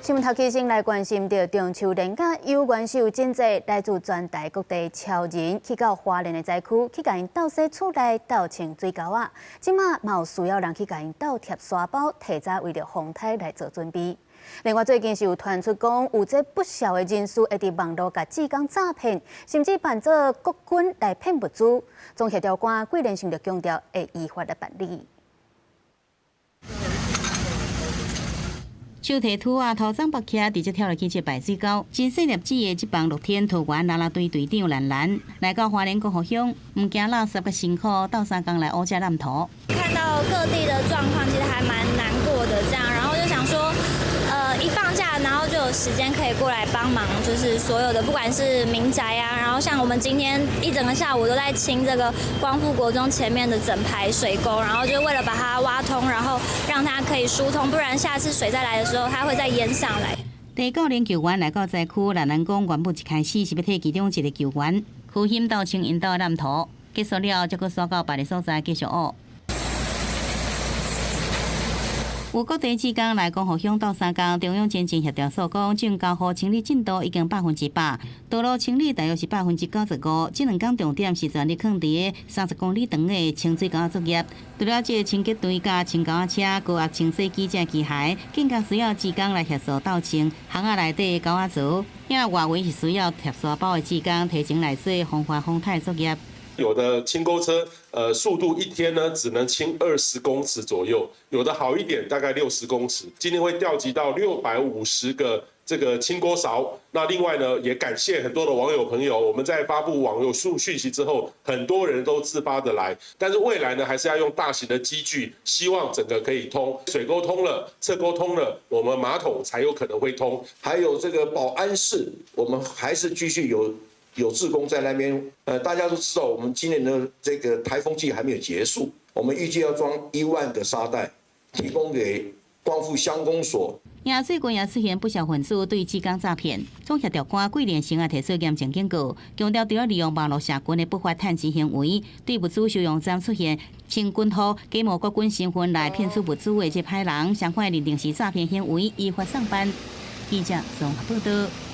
新聞頭起先來關心著中秋連假，有緣是有真濟來自全台各地潮人去到花蓮的災區，去共𪜶鬥洗厝內、鬥清水溝仔。這馬嘛有需要人去共𪜶鬥疊沙包，提早為著風颱來做準備。另外，最近是有傳出講，有這不肖的人士會佇網路共志工詐騙，甚至扮做國軍來騙物資。總協調官桂連勝就強調，會依法來辦理。手提土啊，頭鬃縛起，直接跳落去這排水溝。真細粒子的這幫樂天桃園啦啦隊隊長蘭蘭來到花蓮光復鄉，毋驚垃圾佮辛苦，鬥相共來烏遮湳土。看到各地的狀況，其實還蠻難過的。這樣，然後就想說，一放假，然後就有時間可以過來幫忙，就是所有的，不管是民宅啊，然後像我們今天一整個下午都在清這個光復國中前面的整排水溝，然後就為了把它挖通，然後讓它可以疏通，不然下次水再來的時候，它會再淹上來。地教練球員來到災區，蘭蘭講，原本一開始是欲替其中一個球員虛心鬥清𪜶兜的湳土，結束了，才閣徙到別个所在繼續挖。有各地志工來光復鄉鬥相共，中央前進協調所講，種交予清理進度已經100%，道路清理大約是95%。這兩工重點是全力囥佇30公里長的清水溝作業。除了這個清潔隊佮清溝仔車、高壓清洗機這機械，更加需要志工來協助鬥清巷仔內底的溝仔槽。因為外圍是需要疊沙包的志工提前來做防範風颱作業。有的清溝車，速度一天呢只能清20公尺左右，有的好一點大概60公尺。今天會調集到650個這個清溝勺。那另外呢，也感謝很多的網友朋友，我們在發布網友數訊息之後，很多人都自發的來。但是未來呢，還是要用大型的機具，希望整個可以通，水溝通了，側溝通了，我們馬桶才有可能會通。還有這個保安室，我們還是繼續有志工在那邊，大家都知道，我們今年的這個颱風季還沒有結束，我們預計要裝1萬個沙袋，提供給光復鄉公所。也最近也出現不肖分子對志工詐騙，總協調官桂連勝也提出嚴正警告，強調除了利用網路社群的不法趁錢行為，對物資收容站出現穿軍服、假冒國軍身份來騙取物資的這歹人，相款認定是詐騙行為，依法送辦。記者綜合報道。